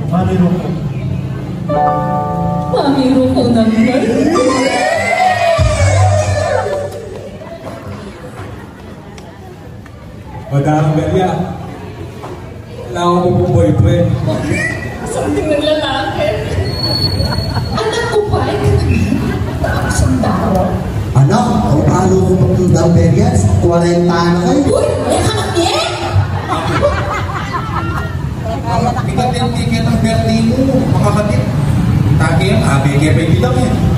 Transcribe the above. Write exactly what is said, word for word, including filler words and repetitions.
Mamiruko. Mamiruko naman. Madam Belia, kailangan ko pong boyfriend. Something ng lalaki. Anak ko pa, eh, tapos ang daro. Anak, ang ano ko pang Madam Belia? Kwarenta na kayo. Uy, may anak niya? Ikaw yung ticket ng Berlino, makakapit. Taki yung abi, kaya pwede lang eh.